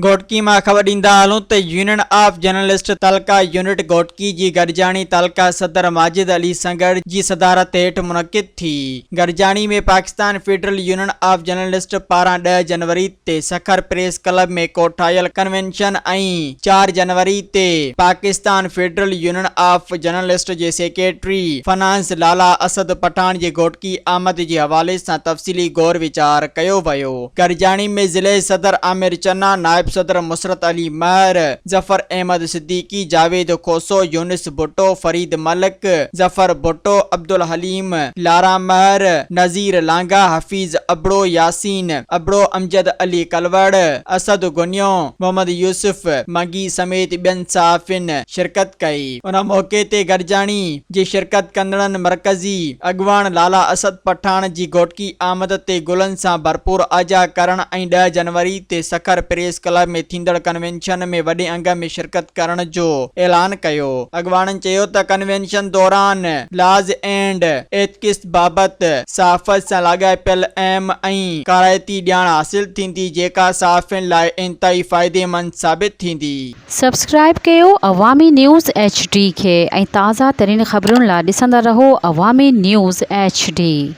گهوٽڪي مان خبر ڏيندا هلون ته union of journalist taluka unit Ghotki جي گڏجاڻي تعلقه صدر ماجد علي سنگهڙ جي صدارت هيٺ منعقد ٿي. گڏجاڻي ۾ Pakistan federal union of journalist پاران ڏهه جنوري تي سکر پريس ڪلب ۾ ڪوٺايل ڪنوينشن ۽ چار جنوري تي Pakistan federal union of journalist جي سيڪريٽري فنانس لالا اسد پٺاڻ جي گهوٽڪي آمد جي حوالي سان تفصيلي غور ويچار ڪيو ويو. گڏجاڻي ۾ ضلعي صدر عامر چنا، نائب صدر مسرت علي مهر، ظفر احمد صديقي، جاويد کوسو، يونس ڀٽو، فريد ملڪ، ظفر ڀٽو، عبدالحليم لارا مهر، نذير لانگاهه، حفيظ ابڙو، ياسين ابڙو، امجد علي ڪلوڙ، اسد گنيو، محمد يوسف منگي سميت ٻين صحافين شرڪت ڪئي. ان موقعي تي گڏجاڻي جي شرڪت ڪندڙن مرڪزي اڳواڻ لالا اسد پٺاڻ جي گهوٽڪي آمد تي گلن سان ڀرپور آجيان ڪرڻ ۽ ڏهه جنوري تي سکر پريس ڪلب ۾ ٿيندڙ ڪنوينشن ۾ وڏي انگ ۾ شرڪت ڪرڻ جو اعلان ڪيو. اڳواڻن چيو ته ڪنوينشن دوران لاز اينڊ ايٿڪس بابت صحافت سان لاڳاپيل اهم ۽ ڪارائتي ڄاڻ حاصل ٿيندي جيڪا صحافين لاء انتهائي فائديمند ثابت ٿيندي. سبسڪرائيب ڪيو عوامي نيوز ايڇ ڊي کي ۽ تازه ترين خبرن لا ڏسندا رهو عوامي نيوز ايڇ ڊي.